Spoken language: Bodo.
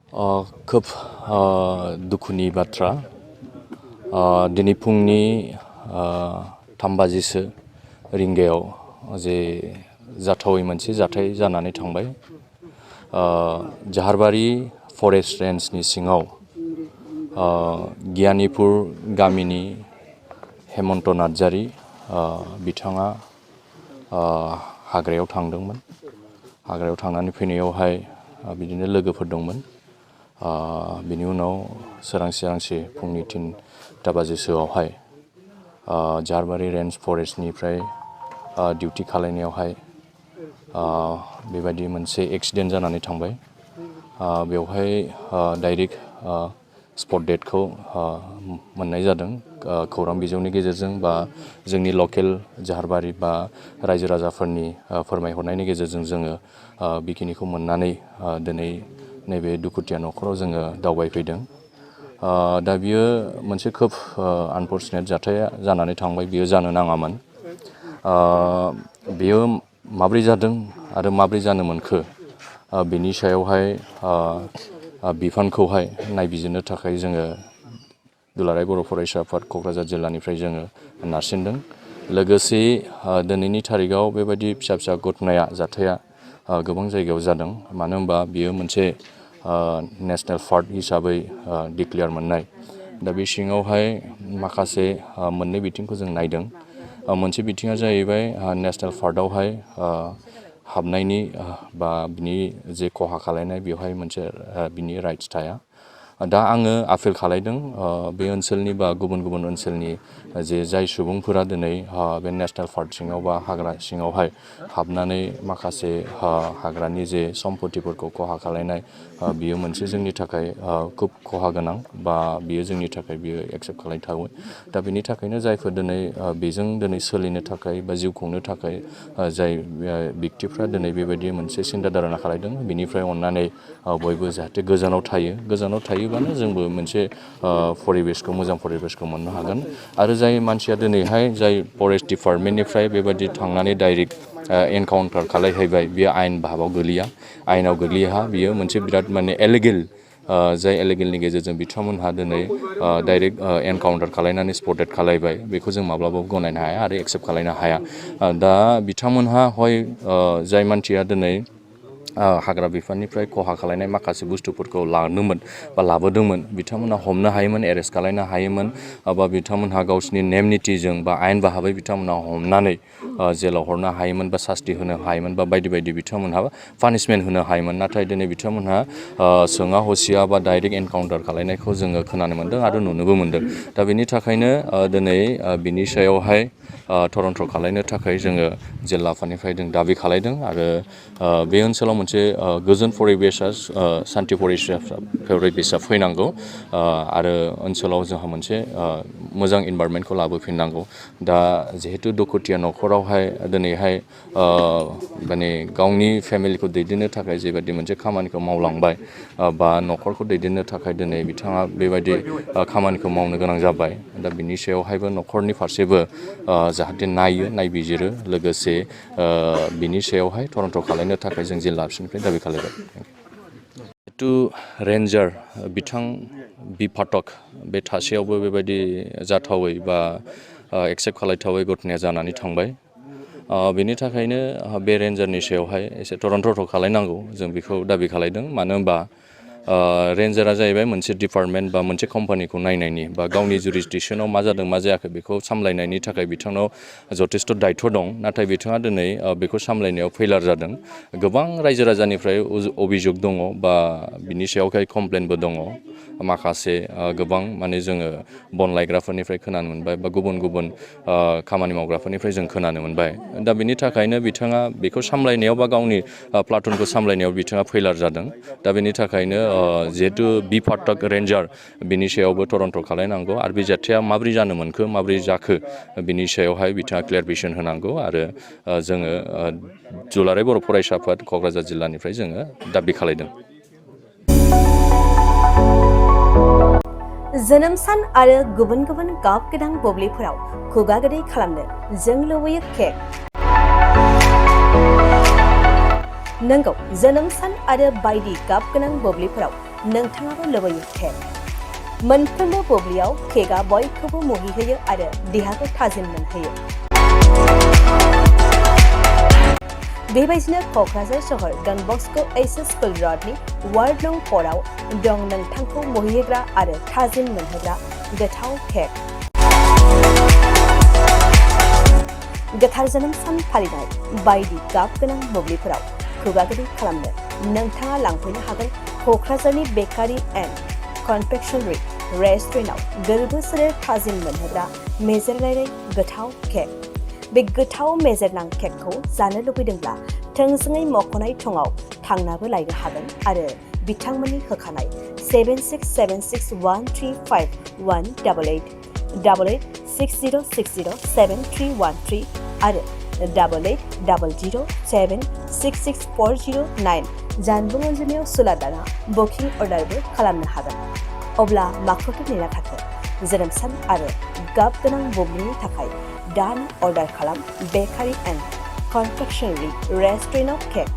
खोब दुखुनि बाथ्रा दिनै फुंनि 3 रिंगायाव जे जाथावै मोनसे जाथाय जानानै थांबाय जाहारबारि फरेस्ट रेन्जनि सिङाव गियानिपुर गामिनि हेमन्त नार्जारि बिथाङा हाग्रायाव थांदोंमोन हाग्रायाव थांनानै फैनायावहाय बिदिनो लोगोफोर दंमोन बिनि उनाव सोरांसि फुंनि 3टा बाजिसोआवहाय जाहारबारि रेन्ज फरेस्टनिफ्राय डिउटि खालायनायावहाय बेबायदि मोनसे एक्सिडेन्ट जानानै थांबाय बेवहाय डाइरेक्ट स्पट डेथखौ मोननाय जादों खौरां बिजोंनि गेजेरजों बा जोंनि लकेल जाहारबारि बा रायजो राजाफोरनि फोरमायहरनायनि गेजेरजों जोङो बेखिनिखौ मोननानै दिनै नैबे दुखुथिया न'खराव जोङो दावबायफैदों दा बियो मोनसे खोब आनफर्चुनेट जाथाया जानानै थांबाय बियो जानो नाङामोन बियो माब्रै जादों आरो माब्रै जानो मोनखो बिनि सायावहाय बिफानखौहाय नायबिजिरनो थाखाय जोङो दुलाराय बर' फरायसा आफाद क'क्राझार जिल्लानिफ्राय जोङो नारसिनदों लोगोसे दिनैनि थारिखआव बेबायदि फिसा घटनाया जाथाया गोबां जायगायाव जादों मानो होनबा बियो मोनसे नेशनेल पार्क हिसाबै डिक्लेयार मोननाय दा बे सिङावहाय माखासे मोननै बिथिंखौ जों नायदों मोनसे बिथिङा जाहैबाय नेशनेल पार्कआवहाय हाबनायनि बा बिनि जे खहा खालायनाय बेवहाय मोनसे बिनि राइट्स थाया दा आङो आपिल खालायदों बे ओनसोलनि बा गुबुन ओनसोलनि जे जाय सुबुंफोरा दिनै बे नेशनेल पार्क सिङाव बा हाग्रा सिङावहाय हाबनानै माखासे हाग्रानि जे सम्पतिफोरखौ खहा खालायनाय बियो मोनसे जोंनि थाखाय खोब खहा गोनां बा बियो जोंनि थाखाय बियो एक्सेप्ट खालायथावै दा बेनि थाखायनो जायफोर दिनै बेजों दिनै सोलिनो थाखाय बा जिउ खुंनो थाखाय जाय व्यक्तिफ्रा दिनै बेबायदि मोनसे सिन्था धारना खालायदों बिनिफ्राय अननानै बयबो जाहाथे गोजानाव थायोबानो जोंबो मोनसे परिबेसखौ मोजां परिबेसखौ मोननो हागोन आरो जाय मानसिया दिनैहाय जाय फरेस्ट डिपार्टमेन्टनिफ्राय बेबायदि थांनानै डाइरेक्ट एनकाउन्टार खालायहैबाय बियो आयेन भाबाव गोलैया आयेनाव गोग्लैया बियो मोनसे बिराद माने एलिगेल जाय एलिगेलनि गेजेरजों बिथांमोनहा दिनै डाइरेक्ट एनकाउन्टार खालायनानै स्पटेड खालायबाय बेखौ जों माब्लाबाबो गनायनो हाया आरो एक्सेप्ट खालायनो हाया दा बिथांमोनहा हय जाय मानसिया दिनै हाग्रा बिफाननिफ्राय खहा खालायनाय माखासे बुस्थुफोरखौ लाबोदोंमोन बिथांमोनहा हमनो हायोमोन एरेस्ट खालायनो हायोमोन बा बिथांमोनहा गावसिनि नेम निथिजों बा आयेन भाबै बिथांमोनहा हमनानै जेलाव हरनो हायोमोन बा सास्ति होनो हायोमोन बा बायदि बिथांमोनहा पानिशमेन्ट होनो हायोमोन नाथाय दिनै बिथांमोनहा सोङा हसिया बा डाइरेक्ट एनकाउन्टार खालायनायखौ जोङो खोनानो मोन्दों आरो नुनोबो मोन्दों दा बेनि थाखायनो दिनै बिनि सायावहाय थरन्थ खालायनो थाखाय जोङो जिल्ला आफादनिफ्राय जों दाबि खालायदों आरो बे ओनसोलाव मोनसे गोजोन परिबेसा सान्थि परिबेसा फैनांगौ आरो ओनसोलाव जोंहा मोनसे मोजां इनभारमेन्टखौ लाबोफिननांगौ दा जिहेतु दुखुथिया न'खरावहाय दिनैहाय माने गावनि फेमिलिखौ दैदेननो थाखाय जेबायदि मोनसे खामानिखौ मावलांबाय बा न'खरखौ दैदेननो थाखाय दिनै बिथाङा बेबायदि खामानिखौ मावनो गोनां जाबाय दा बिनि सायावहायबो न'खरनि फारसेबो जाहाथे नायबिजिरो लोगोसे बिनि सायावहाय थरन्थ खालायनो थाखाय जों जिल्ला आफिसनिफ्राय दाबि खालायबाय जिहेतु रेन्जार बिथां बि फाटक बे थासेयावबो बेबायदि जाथावै बा एक्सेप्ट खालायथावै घटनाया जानानै थांबाय बेनि थाखायनो बे रेन्जारनि सायावहाय एसे थरन्थ खालायनांगौ जों बेखौ दाबि खालायदों मानो होनबा रेन्जारा जाहैबाय मोनसे डिपार्टमेन्ट बा मोनसे कम्पानिखौ नायनायनि बा गावनि जुरिसडिक्सनाव मा जादों मा जायाखै बेखौ सामलायनायनि थाखाय बिथांनाव जथेस्थ' दायथ' दं नाथाय बिथाङा दिनै बेखौ सामलायनायाव फेलार जादों गोबां रायजो राजानिफ्राय अभिजुग दङ बा बिनि सायावहाय कमप्लेनबो दङ माखासे गोबां माने जोङो बन लायग्राफोरनिफ्राय खोनानो मोनबाय बा गुबुन खामानि मावग्राफोरनिफ्राय जों खोनानो मोनबाय दा बिनि थाखायनो बिथाङा बेखौ सामलायनायाव बा गावनि प्लाटुनखौ सामलायनायाव बिथाङा फेलार जादों दा बेनि थाखायनो जिहेतु बि फाटक रेन्जार बिनि सायावबो थरन्थ खालायनांगौ आरो बे जाथाया माब्रै जानो मोनखो माब्रै जाखो बिनि सायावहाय बिथाङा क्लियारफिकेसन होनांगौ आरो जोङो दुलाराय बर' फरायसा आफाद क'क्राझार जिल्लानिफ्राय जोङो दाबि खालायदों जोनोम सान आरो गुबुन गाब गोनां बुब्लिफोराव खुगा गोदै खालामनो जों लुबैयो केक नंगौ जोनोम सान आरो बायदि गाब गोनां बुब्लिफोराव नोंथाङाबो लुबैयो केक। मोनफ्रोमबो बुब्लियाव केकआ बयखौबो मुहिहोयो आरो देहाखौ थाजिम मोनहोयो। बेबायदिनो क'क्राझार सहर डन बस्क' एच.एस. स्कुल र'डनि वार्ड नं 4 आव दं नोंथांखौ मुहिहोग्रा आरो थाजिम मोनहोग्रा गोथाव केक। गोथार जोनोम सान फालिनाय बायदि गाब गोनां बुब्लिफोराव खुगा गोदै खालामनो नोंथाङा लांफैनो हागोन क'क्राझारनि बेकारि एन्ड कनफेक्शनारि रेस्टुरेन्टआव गोरबो सोलेर थाजिम मोनहोग्रा मेजेरलायनाय गोथाव केक। बे गोथाव मेजेरनां केकखौ जानो लुबैदोंब्ला थोंजोङै मख'नाय थंआव थांनाबो लायनो हागोन आरो बिथांमोननि होखानाय 767601351888 8860607313 आरो 880007664009 जानबुं अनजिमायाव सुलादाना बुकिं अर्डारबो खालामनो हागोन। अब्ला माखौथो नेना थाखो? जोनोम सान आरो गाब गोनां बुब्लिनि थाखाय दानो अर्डार खालाम बेकारि एन्ड कनफेक्शनारि रेस्टुरेन्टआव केक।